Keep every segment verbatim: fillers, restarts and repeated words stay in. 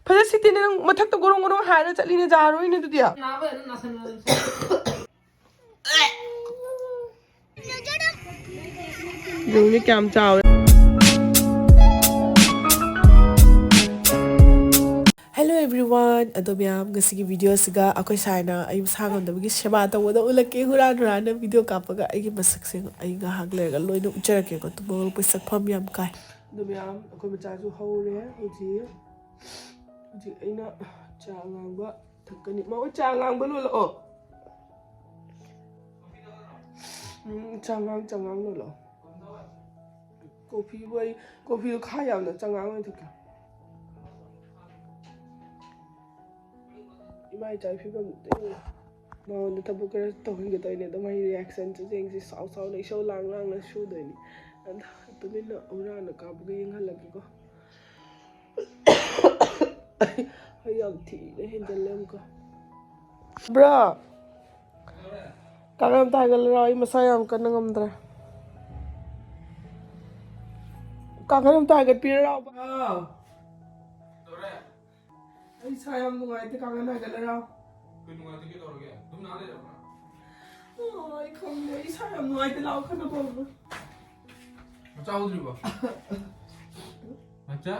ꯐꯖ ꯁꯤꯠꯇꯦꯅꯦ, ꯅꯪ ꯃꯊꯛꯇ ꯒꯣꯔꯣꯡ ꯒꯣꯔꯣꯡ ꯍꯥꯏꯔ ꯆꯠꯂꯤꯅꯦ, ꯌꯥꯔꯣꯏꯅꯦ ꯑꯗꯨꯗꯤ꯫ ꯅꯥꯕ ꯑꯗꯨꯝ ꯅꯥꯁꯟꯅꯔꯁꯤ꯫ ꯌꯦꯡꯉꯨꯅꯦ ꯀꯌꯥꯝ ꯆꯥꯎꯔꯦ꯫ Hello everyone, ꯑꯗꯣ ꯃꯌꯥꯝ, ꯉꯁꯤꯒꯤ video ꯑꯁꯤꯒ ꯑꯩꯈꯣꯏ ꯁꯥꯏꯅ ꯑꯩ ꯃꯁꯥ ꯉꯝꯗꯕꯒꯤ ꯁꯦꯕꯥ ꯇꯧꯕꯗ ꯎꯠꯂꯛꯀꯦ꯫ ꯍꯨꯔꯥꯟ ꯍꯨꯔꯥꯟꯅ video ꯀꯥꯞꯄꯒ ꯑꯩꯒꯤ ꯃꯁꯛꯁꯦ ꯑꯩ ꯉꯥꯏꯍꯥꯛ ꯂꯩꯔꯒ ꯂꯣꯏꯅ ꯎꯠꯆꯔꯛꯀꯦꯀꯣ꯫ ꯇꯨꯝꯕ ꯍꯧꯒꯠꯂꯛꯄꯩ ꯁꯛꯐꯝ ꯌꯥꯝ ꯀꯥꯏ꯫ ꯑꯗꯣ ꯃꯌꯥꯝ, ꯑꯩꯈꯣꯏ ꯃꯆꯥꯁꯨ ꯍꯧꯔꯦ ꯍꯧꯖꯤꯛ꯫ ꯍꯧꯖꯤꯛ ꯑꯩꯅ ꯆꯥ ꯑꯉꯥꯡꯕ ꯊꯛꯀꯅꯤ꯫ ꯃꯥ, ꯆꯥ ꯑꯉꯥꯡꯕ ꯂꯣꯜꯂꯛꯑꯣ꯫ ꯎꯝ, ꯆꯉꯥꯡ, ꯆꯉꯥꯡ ꯂꯣꯜꯂꯛꯑꯣ꯫ ꯀꯣꯐꯤꯕꯨ ꯑꯩ, ꯀꯣꯐꯤꯗꯣ ꯈꯥ ꯌꯥꯝꯅ ꯆꯉꯥꯡ ꯑꯣꯏꯅ ꯊꯛꯀꯦ꯫ ꯏꯃꯥ ꯏꯆꯥꯒꯤ ꯐꯤꯕꯝꯗꯨꯗ ꯌꯦꯡꯉꯣ꯫ ꯃꯉꯣꯟꯗ ꯊꯕꯛ ꯈꯔ ꯇꯧꯍꯟꯒꯦ ꯇꯧꯔꯤꯅꯦ꯫ ꯑꯗꯣ ꯃꯥꯒꯤ reactionꯁꯨ ꯌꯦꯡꯁꯤ꯫ ꯁꯥꯎ ꯁꯥꯎꯅ ꯏꯁꯧ ꯂꯥꯡ ꯂꯥꯡꯅ ꯁꯨꯗꯣꯏꯅꯤ꯫ ꯑꯗꯣ ꯇꯨꯃꯤꯟꯅ ꯍꯨꯔꯥꯟꯅ ꯀꯥꯞꯄꯒ ꯌꯦꯡꯍꯜꯂꯒꯦꯀꯣ꯫ ꯑꯩ ꯌꯥꯝ ꯊꯤꯅ ꯍꯦꯟꯖꯜꯂꯦ ꯑꯃꯨꯛꯀ꯫ ꯕ꯭ꯔꯣ, ꯀꯥꯡꯈꯟ ꯑꯝꯇ ꯍꯥꯏꯒꯠꯂꯨ ꯂꯥꯎ, ꯑꯩ ꯃꯁꯥ ꯌꯥꯝ ꯀꯟꯅ ꯉꯝꯗ꯭ꯔꯦ꯫ ꯀꯥꯡꯈꯟ ꯑꯝꯇ ꯍꯥꯏꯒꯠꯄꯤꯔꯨ ꯂꯥꯎ꯫ ꯑꯩ ꯏꯁꯥ ꯌꯥꯝ ꯅꯨꯡꯉꯥꯏꯇꯦ, ꯀꯥꯡꯈꯟ ꯍꯥꯏꯒꯠꯂꯨ ꯂꯥꯎ꯫ ꯀꯩ ꯅꯨꯡꯉꯥꯏꯇꯦ, ꯀꯩꯗꯧꯔꯒꯦ? ꯑꯗꯨꯝ ꯅꯥ ꯂꯩꯔꯕ꯭ꯔꯥ? ꯑꯣ, ꯑꯩ ꯈꯪꯗꯦ, ꯑꯩ ꯏꯁꯥ ꯌꯥꯝ ꯅꯨꯡꯉꯥꯏꯇꯦ, ꯂꯥꯎ, ꯀꯟꯅ ꯀꯧꯔꯨ꯫ ꯃꯆꯥ ꯎꯗ꯭ꯔꯤꯕꯣ? ꯃꯆꯥ?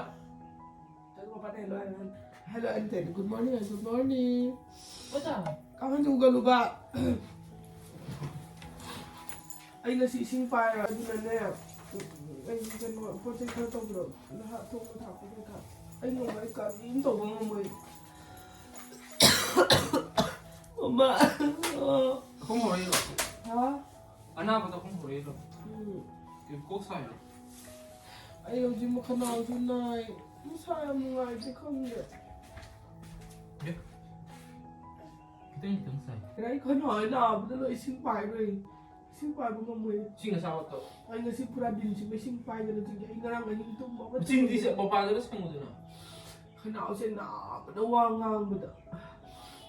ꯍꯜꯂꯣ, ꯄꯄꯥꯗ ꯍꯜꯂꯣ ꯍꯥꯏꯔꯣ꯫ ꯍꯜꯂꯣ, ꯑꯩꯅ ꯇꯧꯔꯤꯗꯣ, good morning, good morning꯫ ꯀꯥꯡꯈꯟꯁꯦ ꯍꯨꯒꯠꯂꯨꯕ꯫ ꯑꯩ ꯉꯁꯤ ꯏꯁꯤꯡ ꯄꯥꯏꯔꯣꯏ, ꯑꯗꯨꯅꯅꯦ, ꯑꯩ ꯀꯩꯅꯣ, ꯄꯣꯠ ꯆꯩ ꯈꯔ ꯇꯧꯕꯗꯣ, ꯅꯍꯥ ꯊꯣꯡꯕ ꯊꯥꯛꯄ ꯀꯩꯀꯥ, ꯑꯩ ꯉꯝꯃꯣꯏ, ꯑꯩ ꯀꯔꯤꯝ ꯇꯧꯕ ꯉꯝꯃꯣꯏ꯫ ꯃꯃꯥ꯫ ꯇꯨꯝ ꯍꯧꯔꯛꯏꯔꯣ? ꯍꯥ? ꯑꯅꯥꯕꯗꯣ ꯈꯣꯡ ꯍꯧꯔꯛꯏꯔꯣ? ꯎꯝ꯫ ꯀꯩ ꯀꯣꯛ ꯁꯥꯏꯔꯣ? ꯑꯩ ꯍꯧꯖꯤꯛ ꯃꯈꯅꯥꯎꯁꯨ ꯅꯥꯏ꯫ ꯃꯁꯥ ꯌꯥꯝ ꯅꯨꯡꯉꯥꯏꯇꯦ, ꯈꯪꯗꯦ꯫ ꯑꯦ? ꯈꯤꯇꯪ ꯈꯤꯇꯪ ꯁꯥꯏ꯫ ꯀꯗꯥꯏ ꯈꯅꯥꯎ ꯅꯥꯕꯗ ꯂꯣꯏ ꯏꯁꯤꯡ ꯄꯥꯏꯔꯣꯏ꯫ ꯏꯁꯤꯡ ꯄꯥꯏꯕ ꯉꯝꯃꯣꯏ꯫ ꯏꯁꯤꯡ ꯑꯁꯥꯕ ꯊꯛꯑꯣ꯫ ꯑꯩ ꯉꯁꯤ ꯄꯨꯔꯥ ꯗꯤꯟꯁꯤꯡꯕ ꯏꯁꯤꯡ ꯄꯥꯏꯗꯅ ꯆꯤꯡꯒꯤ꯫ ꯑꯩ ꯉꯔꯥꯡ ꯑꯍꯤꯡ ꯇꯨꯝꯕ ꯑꯃ ꯆꯤꯡꯗꯤ ꯆꯪꯗꯦ꯫ ꯁꯦ-, ꯃꯄꯥꯟꯗ ꯂꯣꯏ ꯁꯪꯉꯨꯗꯅ꯫ ꯈꯅꯥꯎꯁꯦ ꯅꯥꯕꯗ ꯋꯥ ꯉꯥꯡꯕꯗ꯫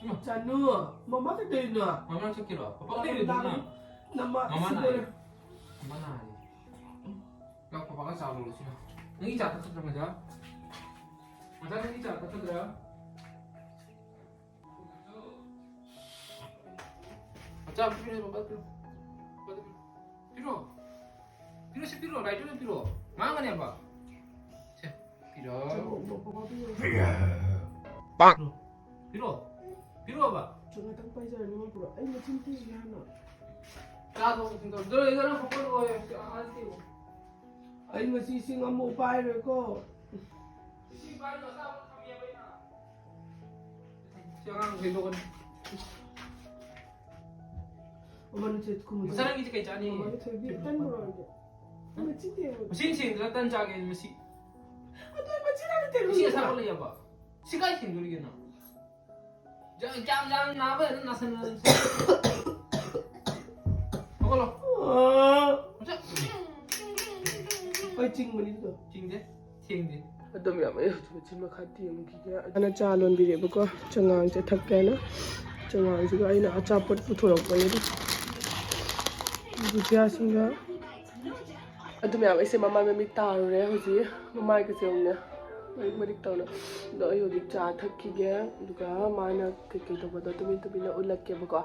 ꯏꯃꯥ꯫ ꯆꯥꯅꯨ, ꯃꯃꯥ ꯀꯩꯗꯧꯔꯤꯅꯣ? ꯃꯃꯥ ꯆꯠꯈꯤꯔꯣ? ꯄꯄꯥ ꯂꯥꯛꯑꯣ, ꯂꯩꯔꯤꯗꯨꯅ? ꯂꯥꯛꯑꯣ꯫ ꯅꯃꯥ ꯃꯃꯥ ꯁꯤꯗ ꯅꯥꯔꯤ꯫ ꯂꯩꯔꯦ꯫ ꯃꯃꯥ ꯅꯥꯔꯤ꯫ ꯂꯥꯛ, ꯄꯄꯥꯒ ꯆꯥ ꯂꯣꯜꯂꯁꯤ ꯂꯥꯎ꯫ ꯅꯪꯒꯤ ꯆꯥ ꯊꯛꯀꯗ꯭ꯔꯣ, ꯃꯖꯥ? ꯃꯆꯥ ꯅꯪꯒꯤ ꯆꯥ ꯊꯛꯀꯗ꯭ꯔꯥ? ꯃꯆꯥ ꯑꯝꯇ ꯄꯤꯔꯣ, ꯄꯥꯄꯥ ꯄꯤꯔꯣ꯫ ꯄꯥꯄꯥꯗ ꯄꯤꯔꯣ꯫ ꯄꯤꯔꯣ꯫ ꯄꯤꯔꯣ, ꯁꯤ ꯄꯤꯔꯣ, ꯂꯥꯏꯠꯇꯨ ꯄꯤꯔꯣ꯫ ꯃꯥꯡꯒꯅꯦꯕ꯫ ꯁꯦ, ꯄꯤꯔꯣ꯫ ꯄꯤꯔꯣ꯫ ꯄꯤꯔꯣ꯫ ꯄꯤꯔꯣꯕ꯫ ꯆꯣ, ꯉꯥꯛꯇꯪ ꯄꯥꯏꯖꯔꯅꯤ, ꯃꯥ ꯄꯨꯔꯛꯑꯣ꯫ ꯑꯩ ꯃꯆꯤꯟ ꯊꯤꯔꯤꯁꯦ ꯍꯥꯟꯅ꯫ ꯆꯥꯗꯣ ꯊꯤꯟꯗꯣꯛ-, ꯗꯣ ꯂꯩꯗꯅ ꯐꯣꯇꯣ ꯑꯣꯏ-, ꯑꯥ, ꯁꯤ꯫ ꯑꯩ ꯉꯁꯤ ꯏꯁꯤꯡ ꯑꯃꯐꯥꯎ ꯄꯥꯏꯔꯣꯏꯀꯣ꯫ ꯁꯤ ꯄꯥꯏꯔꯣ, ꯑꯆꯥꯄꯣꯠ ꯊꯝꯃꯤꯌꯦꯕ ꯑꯩꯅ꯫ ꯁꯤ ꯑꯉꯥꯡ ꯊꯤꯟꯗꯣꯛꯀꯅꯤ꯫ ꯃꯃꯥꯅ ꯆꯦꯠ ꯈꯨꯝꯃꯨ꯫ ꯃꯆꯥꯅꯪꯒꯤꯁꯦ ꯀꯩ ꯆꯥꯅꯤ? ꯃꯃꯥꯅ ꯊꯣꯏꯕꯤ ꯇꯟ ꯄꯨꯔꯛꯑꯣ ꯍꯥꯏꯒꯦ꯫ ꯃꯆꯤꯟ ꯊꯤꯔꯤꯕ꯫ ꯃꯆꯤꯟ ꯊꯤꯔꯤꯗꯨꯅ ꯇꯟ ꯆꯥꯒꯦ ꯉꯁꯤ꯫ ꯑꯗꯨ ꯃꯆꯤꯟ ꯍꯥꯟꯅ ꯊꯤꯔꯤꯕ꯫ ꯏꯁꯤꯡ ꯑꯁꯥꯕ ꯂꯩꯌꯦꯕ꯫ ꯁꯤ ꯀꯥꯏ ꯊꯤꯟꯗꯣꯔꯤꯒꯦ ꯅꯪ? ꯌꯥꯝ, ꯌꯥꯝ, ꯌꯥꯝ ꯅꯥꯕ ꯑꯗꯨꯝ ꯅꯥꯁꯟꯅꯔꯁꯤ꯫ ꯍꯧꯒꯠꯂꯣ꯫ ꯑꯥ꯫ ꯍꯧꯖꯤꯛ꯫ ꯑꯩ ꯆꯤꯡꯕꯅꯤ ꯑꯗꯨꯗꯣ꯫ ꯆꯤꯡꯗꯦ꯫ ꯊꯦꯡꯗꯦ꯫ ꯑꯗꯨꯝ ꯌꯥꯝ ꯑꯩ ꯍꯧꯖꯤꯛ ꯃꯆꯤꯟ ꯃꯈꯥ ꯇꯦꯡꯈꯤꯒꯦ꯫ ꯑꯗꯨꯅ ꯆꯥ ꯂꯣꯟꯕꯤꯔꯦꯕꯀꯣ꯫ ꯆꯉꯥꯡꯁꯦ ꯊꯛꯀꯦ ꯍꯥꯏꯅ꯫ ꯆꯉꯥꯡꯁꯤꯒ ꯑꯩꯅ ꯑꯆꯥꯄꯣꯠ ꯄꯨꯊꯣꯔꯛꯄꯅꯦ꯫ ꯕꯨꯖꯤꯌꯥꯁꯤꯡꯒ ꯑꯗꯨ ꯃꯌꯥꯝ ꯑꯩꯁꯦ ꯃꯃꯥꯏ ꯃꯃꯤꯠ ꯇꯥꯔꯨꯔꯦ ꯍꯧꯖꯤꯛ꯫ ꯃꯃꯥꯏꯒꯁꯦ ꯌꯦꯡꯉꯨꯅꯦ꯫ ꯃꯔꯤꯛ ꯃꯔꯤꯛ ꯇꯧꯅ꯫ ꯑꯗꯣ ꯑꯩ ꯍꯧꯖꯤꯛ ꯆꯥ ꯊꯛꯈꯤꯒꯦ꯫ ꯑꯗꯨꯒ ꯃꯥꯅ ꯀꯩꯀꯩ ꯇꯧꯕꯗꯣ ꯇꯨꯃꯤꯟ ꯇꯨꯃꯤꯟꯅ ꯎꯠꯂꯛꯀꯦꯕꯀꯣ꯫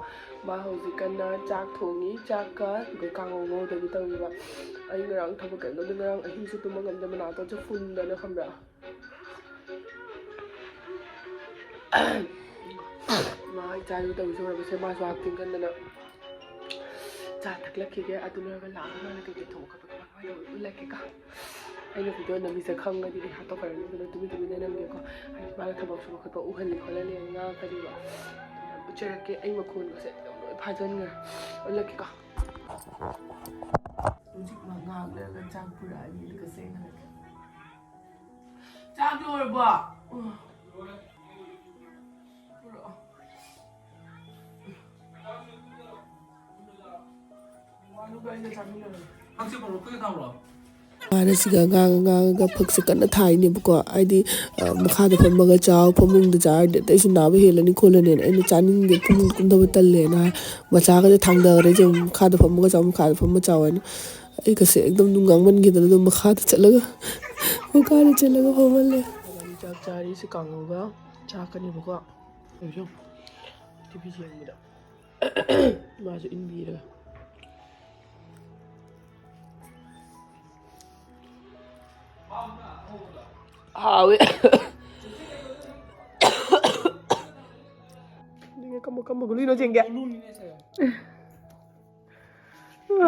ꯃꯥ ꯍꯧꯖꯤꯛ ꯀꯟꯅ ꯆꯥꯛ ꯊꯣꯡꯉꯤ꯫ ꯆꯥꯛꯀ ꯑꯗꯨꯒ ꯀꯥꯡꯉꯧ ꯉꯧꯗꯕꯤ ꯇꯧꯔꯤꯕ꯫ ꯑꯩ ꯉꯔꯥꯡ ꯊꯕꯛ ꯀꯩꯅꯣꯗ ꯉꯔꯥꯡ ꯑꯍꯤꯡꯁꯨ ꯇꯨꯝꯕ ꯉꯝꯗꯦ, ꯃꯅꯥꯇꯣꯟꯁꯦ ꯐꯨꯟꯗꯅ ꯈꯪꯕ꯭ꯔꯥ? ꯃꯥ ꯏꯆꯥꯁꯨ ꯇꯧꯔꯤꯁꯦ ꯎꯔꯕꯁꯦ ꯃꯥꯁꯨ ꯍꯛꯆꯤꯡ ꯀꯟꯗꯅ ꯆꯥ ꯊꯛꯂꯛꯈꯤꯒꯦ꯫ ꯑꯗꯨ ꯂꯣꯏꯔꯒ ꯂꯥꯛꯑꯒ ꯃꯥꯅ ꯀꯩꯀꯩ ꯊꯣꯡꯕ ꯈꯣꯠꯄ ꯀꯃꯥꯏ ꯀꯃꯥꯏꯅ ꯇꯧꯕ ꯎꯠꯂꯛꯀꯦꯀꯣ꯫ ꯑꯩꯅ ꯚꯤꯗꯤꯑꯣ ꯅꯝꯃꯤꯁꯦ ꯈꯪꯉꯗꯤ ꯑꯩ ꯍꯥꯠꯇꯣꯛꯈ꯭ꯔꯅꯤ꯫ ꯑꯗꯨꯅ ꯇꯨꯃꯤꯟ ꯇꯨꯃꯤꯟꯅ ꯅꯝꯒꯦꯀꯣ꯫ ꯍꯥꯏꯗꯤ ꯃꯥꯅ ꯊꯕꯛ ꯁꯨꯕ ꯈꯣꯠꯄ ꯎꯍꯜꯂꯤ ꯈꯣꯠꯍꯜꯂꯤ ꯉꯥꯡꯉꯛꯀꯅꯤꯕ꯫ ꯎꯠꯆꯔꯛꯀꯦ ꯑꯩ ꯃꯈꯣꯟꯒꯁꯦ ꯑꯗꯨꯝ ꯂꯣꯏ ꯐꯥꯖꯤꯟꯈ꯭ꯔꯦ꯫ ꯎꯠꯂꯛꯀꯦꯀꯣ꯫ ꯍꯧꯖꯤꯛ ꯉꯥꯏꯍꯥꯛ ꯂꯩꯔꯒ ꯆꯥꯛ ꯄꯨꯔꯛꯑꯅꯤ ꯑꯗꯨꯒ ꯆꯦꯡ ꯍꯜꯂꯛꯀꯦ꯫ ꯆꯥꯛ ꯂꯣꯏꯔꯕꯣ? ꯄꯨꯔꯛꯑꯣ꯫ ꯃꯥꯗꯨꯒ ꯑꯩꯒ ꯆꯥꯃꯤꯟꯅꯔꯣ꯫ ꯃꯥꯅ ꯁꯤꯒ ꯉꯥꯡꯉ ꯉꯥꯡꯉꯒ ꯐꯛꯁꯦ ꯀꯟꯅ ꯊꯥꯏꯅꯦꯕꯀꯣ꯫ ꯍꯥꯏꯗꯤ, ꯑ, ꯃꯈꯥꯗ ꯐꯝꯃꯒ ꯆꯥꯎ, ꯐꯃꯨꯡꯗ ꯆꯥꯔꯗꯤ ꯑꯇꯩꯁꯨ ꯅꯥꯕ ꯍꯦꯜꯂꯅꯤ ꯈꯣꯠꯂꯅꯤꯅ ꯑꯩꯅ ꯆꯥꯅꯤꯡꯗꯦ, ꯐꯃꯨꯡ ꯀꯨꯝꯊꯕ ꯇꯜꯂꯦꯅ ꯍꯥꯏ꯫ ꯃꯆꯥꯒꯁꯦ ꯊꯥꯡꯗꯈ꯭ꯔꯦ, ꯁꯦ ꯃꯈꯥꯗ ꯐꯝꯃꯒ ꯆꯥꯎ, ꯃꯈꯥꯗ ꯐꯝꯃ ꯆꯥꯎ ꯍꯥꯏꯅ꯫ ꯑꯩ ꯀꯁꯦ ꯑꯗꯨꯝ ꯉꯥꯡꯃꯟꯈꯤꯗꯅ ꯑꯗꯨꯝ ꯃꯈꯥꯗ ꯆꯠꯂꯒ, ꯃꯈꯥꯗ ꯆꯠꯂꯒ ꯐꯝꯍꯜꯂꯦ꯫ ꯆꯥꯛ ꯆꯥꯔꯤꯁꯦ ꯀꯥꯡꯉꯧꯒ ꯆꯥꯛꯀꯅꯦꯕꯀꯣ꯫ ꯇꯤꯚꯤ ꯌꯦꯡꯕꯗ ꯃꯥꯁꯨ ꯏꯟꯕꯤꯔꯒ꯫ ꯍꯥꯎꯋꯦ꯫ ꯀꯝꯕ ꯀꯝꯕ ꯒꯨꯂꯤꯅꯣ ꯆꯦꯟꯒꯦ?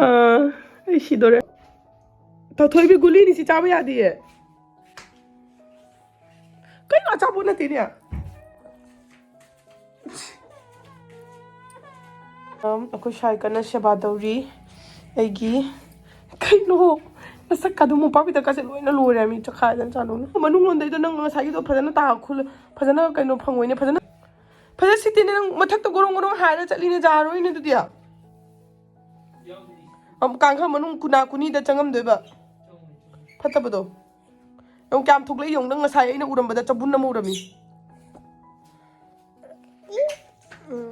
ꯑꯥ, ꯑꯩ ꯁꯤꯗꯣꯔꯦ꯫ ꯊꯣꯏꯕꯤ, ꯒꯨꯂꯤꯅꯤ ꯁꯤ, ꯆꯥꯕ ꯌꯥꯗꯤꯌꯦ꯫ ꯀꯩꯅꯣ, ꯑꯆꯥꯄꯣꯠ ꯅꯠꯇꯦꯅꯦ꯫ ꯑꯝ, ꯑꯩꯈꯣꯏ ꯁ꯭ꯋꯥꯏ ꯀꯟꯅ ꯁꯦꯕꯥ ꯇꯧꯔꯤ ꯑꯩꯒꯤ꯫ ꯀꯩꯅꯣ, ꯅꯁꯛ ꯑꯗꯨ ꯃꯣꯝꯄꯥꯛ ꯐꯤꯗꯛꯀꯁꯦ ꯂꯣꯏꯅ ꯂꯣꯏꯔꯦ ꯃꯤ, ꯆꯈꯥꯏꯗꯅ ꯆꯥꯅꯧꯅ꯫ ꯃꯅꯨꯡꯂꯣꯝꯗꯩꯗꯣ ꯅꯪ ꯉꯁꯥꯏꯒꯤꯗꯣ ꯐꯖꯅ ꯇꯥ-, ꯈꯨꯜ-, ꯐꯖꯅ ꯀꯩꯅꯣ ꯐꯪꯉꯣꯏꯅꯦ, ꯐꯖꯅ, ꯐꯖꯅ ꯁꯤꯠꯇꯦꯅꯦ ꯅꯪ, ꯃꯊꯛꯇ ꯒꯣꯔꯣꯡ ꯒꯣꯔꯣꯡ ꯍꯥꯏꯔ ꯆꯠꯂꯤꯅꯦ, ꯌꯥꯔꯣꯏꯅꯦ ꯑꯗꯨꯗꯤ꯫ ꯑꯃꯨꯛ ꯀꯥꯡꯈꯟ ꯃꯅꯨꯡ ꯀꯨꯅꯥ ꯀꯨꯅꯤꯗ ꯆꯪꯉꯝꯗꯣꯏꯕ ꯐꯠꯇꯕꯗꯣ꯫ ꯌꯦꯡꯉꯨ ꯀꯌꯥꯝ ꯊꯣꯛꯂꯛꯏ ꯌꯦꯡꯉꯨ꯫ ꯅꯪ ꯉꯁꯥꯏ ꯑꯩꯅ ꯎꯔꯝꯕꯗ ꯆꯕꯨꯟ ꯑꯃ ꯎꯔꯝꯃꯤ꯫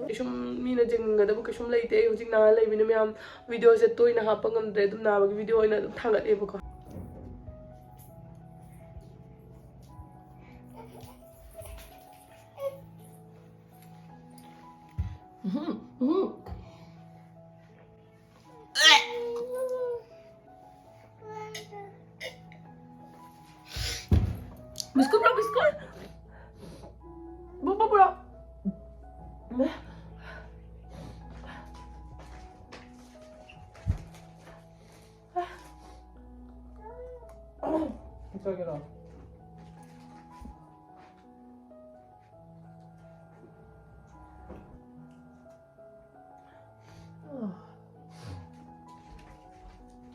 ꯀꯩꯁꯨꯝ ꯃꯤꯅ ꯌꯦꯡꯒꯗꯕ ꯀꯩꯁꯨꯝ ꯂꯩꯇꯦ꯫ ꯑꯩ ꯍꯧꯖꯤꯛ ꯅꯥꯔ ꯂꯩꯕꯅꯤꯅ ꯃꯌꯥꯝ ꯚꯤꯗꯤꯑꯣꯁꯦ ꯇꯣꯏꯅ ꯍꯥꯞꯄ ꯉꯝꯗ꯭ꯔꯦ꯫ ꯑꯗꯨꯝ ꯅꯥꯕꯒꯤ ꯚꯤꯗꯤꯑꯣ ꯑꯣꯏꯅ ꯑꯗꯨꯝ ꯊꯥꯒꯠꯂꯦꯕꯀꯣ꯫ ꯎꯝꯍꯨꯝ, ꯎꯝꯍꯨꯝ꯫ ꯕꯤꯁꯀꯨꯠ ꯄꯨꯔꯛꯑꯣ, ꯕꯤꯁꯀꯨꯠ꯫ ꯕꯨꯕꯨ ꯄꯨꯔꯛꯑꯣ꯫ ꯆꯥꯒꯦꯔꯣ?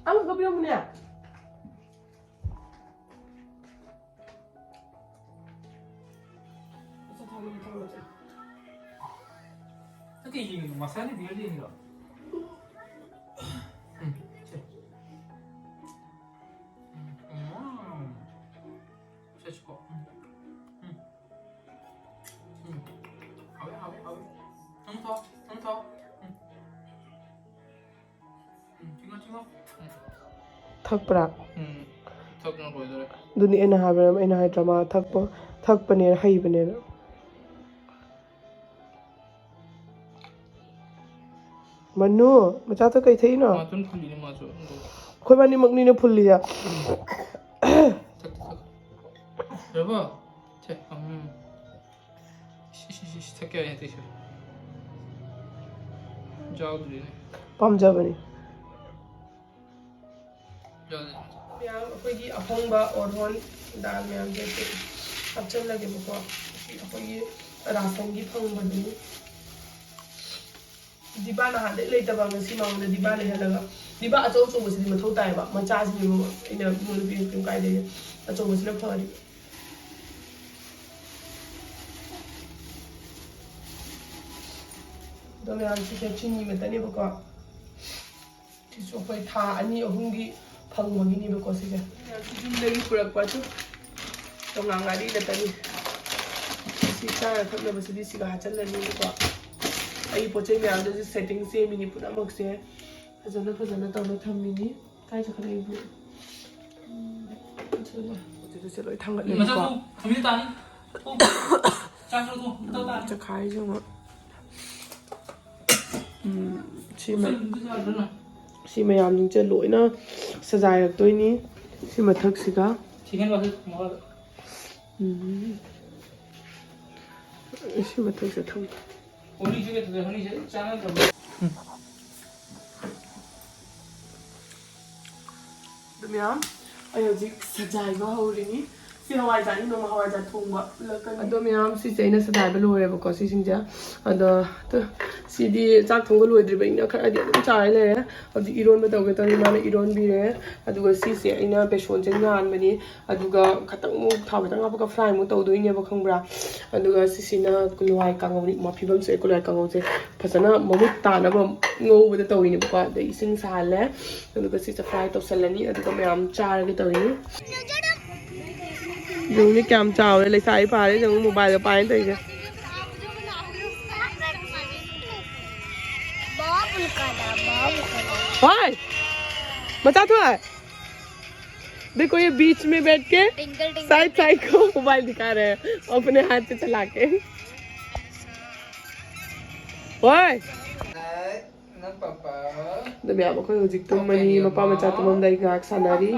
ꯑꯃꯈꯛ ꯄꯤꯔꯝꯃꯨꯅꯦ꯫ ꯅꯠꯇꯦ, ꯌꯦꯡꯉꯤꯗꯣ, ꯃꯁꯥꯅ ꯕꯤꯌꯔ ꯌꯦꯡꯉꯤꯔꯣ? ꯎꯝ, ꯁꯦ꯫ ꯎꯝ, ꯎꯝ꯫ ꯁꯦ, ꯁꯤꯀꯣ꯫ ꯎꯝ꯫ ꯎꯝ꯫ ꯎꯝ꯫ ꯍꯥꯎꯋꯦ, ꯍꯥꯎꯋꯦ, ꯍꯥꯎꯋꯦ꯫ ꯅꯪ ꯊꯛꯑꯣ, ꯅꯪ ꯊꯛꯑꯣ꯫ ꯎꯝ꯫ ꯎꯝ, ꯆꯤꯡꯉꯣ, ꯆꯤꯡꯉꯣ꯫ ꯎꯝ꯫ ꯊꯛꯄ꯭ꯔꯥ? ꯎꯝ꯫ ꯊꯛꯄꯅ ꯂꯣꯏꯗꯣꯔꯦ꯫ ꯑꯗꯨꯅꯤ ꯑꯩꯅ ꯍꯥꯏꯕ, ꯑꯩꯅ ꯍꯥꯏꯗ꯭ꯔꯥ ꯃꯥ ꯊꯛꯄ ꯊꯛꯄꯅꯦꯅ ꯍꯩꯕꯅꯦꯅ꯫ ꯃꯅꯨ, ꯃꯆꯥ ꯊꯣꯏ ꯀꯩ ꯊꯛꯏꯅꯣ? ꯃꯥꯇꯨꯟ ꯐꯨꯜꯂꯤꯅꯦ ꯃꯥꯁꯨ꯫ ꯑꯩꯈꯣꯏꯕꯥꯅꯤꯃꯛꯅꯤꯅꯦ ꯐꯨꯜꯂꯤꯁꯦ꯫ ꯊꯛ, ꯊꯛ꯫ ꯌꯥꯔꯕꯣ? ꯁꯦ, ꯎꯝ꯫ ꯏꯁ, ꯏꯁ, ꯏꯁ, ꯏꯁ, ꯊꯛꯀꯦ ꯍꯥꯏꯔꯦ ꯑꯇꯩꯁꯨ꯫ ꯌꯥꯎꯗ꯭ꯔꯤꯅꯦ꯫ ꯄꯥꯝꯖꯕꯅꯤ꯫ ꯌꯥꯎꯗ꯭ꯔꯤ꯫ ꯃꯌꯥꯝ ꯑꯩꯈꯣꯏꯒꯤ ꯑꯍꯣꯡꯕ ꯑꯣꯔꯍꯣꯟ ꯗꯥꯜ ꯃꯌꯥꯝꯁꯦ ꯍꯥꯞꯆꯜꯂꯒꯦꯕꯀꯣ꯫ ꯁꯤ ꯑꯩꯈꯣꯏꯒꯤ ꯔꯥꯁꯟꯒꯤ ꯐꯪꯕꯗꯨꯅꯤ꯫ ꯗꯤꯕꯥ ꯅꯍꯥꯟꯗꯩ ꯂꯩꯇꯕ, ꯉꯁꯤ ꯃꯉꯣꯟꯗ ꯗꯤꯕꯥ ꯂꯩꯍꯜꯂꯒ, ꯗꯤꯕꯥ ꯑꯆꯧ ꯑꯆꯧꯕꯁꯤꯗꯤ ꯃꯊꯧ ꯇꯥꯏꯌꯦꯕ, ꯃꯆꯥꯁꯤꯗꯤ ꯑꯃꯨꯛ ꯑꯩꯅ ꯃꯉꯣꯟꯗ ꯄꯤꯔꯁꯨ ꯀꯩꯝ ꯀꯥꯏꯗꯦ, ꯑꯆꯧꯕꯁꯤꯅ ꯐꯔꯤ꯫ ꯑꯗꯣ ꯃꯌꯥꯝ ꯁꯤꯁꯦ ꯆꯤꯅꯤ ꯃꯇꯅꯦꯕꯀꯣ꯫ ꯁꯤꯁꯨ ꯑꯩꯈꯣꯏ ꯊꯥ ꯑꯅꯤ ꯑꯍꯨꯝꯒꯤ ꯐꯪꯕꯒꯤꯅꯦꯕꯀꯣ ꯁꯤꯁꯦ꯫ ꯌꯨꯝꯗꯒꯤ ꯄꯨꯔꯛꯄ ꯑꯗꯨꯝ ꯇꯣꯉꯥꯟ ꯉꯥꯔꯤ ꯅꯠꯇꯅꯤ꯫ ꯁꯤ ꯆꯥꯅ ꯊꯛꯅꯕꯁꯤꯗꯤ ꯁꯤꯒ ꯍꯥꯞꯆꯜꯂꯅꯤꯕꯀꯣ꯫ ꯑꯩ ꯄꯣꯠ ꯆꯩ ꯃꯌꯥꯝꯗꯨꯁꯨ ꯁꯦꯠꯇꯤꯡ ꯁꯦꯝꯃꯤꯅꯤ ꯄꯨꯝꯅꯃꯛꯁꯦ꯫ ꯐꯖꯅ ꯐꯖꯅ ꯇꯧꯔ ꯊꯝꯃꯤꯅꯤ꯫ ꯀꯥꯏ ꯆꯠꯈ꯭ꯔꯦ ꯑꯩꯕꯨ? ꯎꯝ, ꯁꯤꯗ꯫ ꯄꯣꯠ ꯆꯩꯗꯨꯁꯦ ꯂꯣꯏ ꯊꯥꯡꯒꯠꯂꯦꯕꯀꯣ꯫ ꯃꯆꯥꯁꯨ ꯊꯝꯕꯤꯌꯨ ꯇꯥꯅꯤ꯫ ꯆꯈꯥꯏꯁꯦ ꯑꯃꯨꯛ꯫ ꯎꯝ, ꯁꯤ ꯃ-, ꯁꯤ ꯃꯌꯥꯝꯁꯤꯡꯁꯦ ꯂꯣꯏꯅ ꯁꯖꯥꯏꯔꯛꯇꯣꯏꯅꯤ꯫ ꯁꯤ ꯃꯊꯛꯁꯤꯒ꯫ ꯎꯝ꯫ ꯁꯤ ꯃꯊꯛꯁꯤꯗ ꯊꯝꯃꯣ꯫ ꯑꯗꯨ ꯃꯌꯥꯝ, ꯑꯩ ꯍꯧꯖꯤꯛ ꯁꯖꯥꯏꯕ ꯍꯧꯔꯤꯅꯤ꯫ ꯁꯤ ꯍꯋꯥꯏꯖꯥꯔꯅꯤ, ꯅꯣꯡꯃ ꯍꯋꯥꯏꯖꯥꯔ ꯊꯣꯡꯕ ꯎꯠꯂꯛꯀꯅꯤ꯫ ꯑꯗꯣ ꯃꯌꯥꯝ, ꯁꯤꯁꯦ ꯑꯩꯅ ꯁꯖꯥꯏꯕ ꯂꯣꯏꯔꯦꯕꯀꯣ, ꯁꯤꯁꯤꯡꯁꯦ꯫ ꯑꯗꯣ, ꯇꯨ, ꯁꯤꯗꯤ ꯆꯥꯛ ꯊꯣꯡꯕ ꯂꯣꯏꯗ꯭ꯔꯤꯕꯅꯤꯅ ꯈꯔꯗꯤ ꯑꯗꯨꯝ ꯆꯥꯔ ꯂꯩꯔꯦ꯫ ꯍꯧꯖꯤꯛ ꯏꯔꯣꯟꯕ ꯇꯧꯒꯦ ꯇꯧꯔꯤ, ꯃꯥꯅ ꯏꯔꯣꯟꯕꯤꯔꯦ꯫ ꯑꯗꯨꯒ ꯁꯤꯁꯦ ꯑꯩꯅ ꯕꯦꯁꯣꯟꯁꯦ ꯉꯥꯟꯕꯅꯤ꯫ ꯑꯗꯨꯒ ꯈꯇꯪ ꯑꯃꯨꯛ ꯊꯥꯎ ꯈꯤꯇꯪ ꯍꯥꯞꯄꯒ fry ꯑꯃꯨꯛ ꯇꯧꯗꯣꯏꯅꯦꯕ, ꯈꯪꯕ꯭ꯔꯥ? ꯑꯗꯨꯒ ꯁꯤꯁꯤꯅ ꯀꯨꯂꯨꯋꯥꯏ ꯀꯥꯡꯉꯧꯅꯤ꯫ ꯃꯐꯤꯕꯝꯁꯦ ꯀꯨꯂꯨꯋꯥꯏ ꯀꯥꯡꯉꯧꯁꯦ ꯐꯖꯅ ꯃꯃꯨꯠ ꯇꯥꯅꯕ ꯉꯧꯕꯗ ꯇꯧꯔꯤꯅꯦꯕꯀꯣ꯫ ꯑꯗꯩ ꯏꯁꯤꯡ ꯁꯥꯍꯜꯂꯦ꯫ ꯑꯗꯨꯒ ꯁꯤꯁꯦ fry ꯇꯧꯁꯜꯂꯅꯤ꯫ ꯑꯗꯨꯒ ꯃꯌꯥꯝ ꯆꯥꯔꯒꯦ ꯇꯧꯔꯤꯅꯤ꯫ ꯌꯦꯡꯉꯨꯅꯦ ꯀꯌꯥꯝ ꯆꯥꯎꯔꯦ꯫ ꯂꯩꯁꯥꯕꯤ ꯐꯥꯔꯦ꯫ ꯌꯦꯡꯉꯨ, mobileꯗ ꯄꯥꯏꯅ ꯇꯧꯔꯤꯁꯦ꯫ ꯍꯣꯏ! ꯃꯆꯥ ꯊꯣꯏ! देखो, ये बीच में बैठ के टिंकल टिंकल साइड साइड को मोबाइल दिखा रहे हैं अपने हाथ से चला के। ओए, ꯅꯪ ꯄꯄꯥ ꯑꯗꯨ ꯃꯌꯥꯝ ꯑꯩꯈꯣꯏ ꯍꯧꯖꯤꯛ ꯇꯨꯝꯃꯅꯤ, ꯃꯄꯥ ꯃꯆꯥ ꯇꯨꯝꯃꯝꯗꯥꯏ ꯉꯥꯏꯍꯥꯛ ꯁꯥꯟꯅꯔꯤ꯫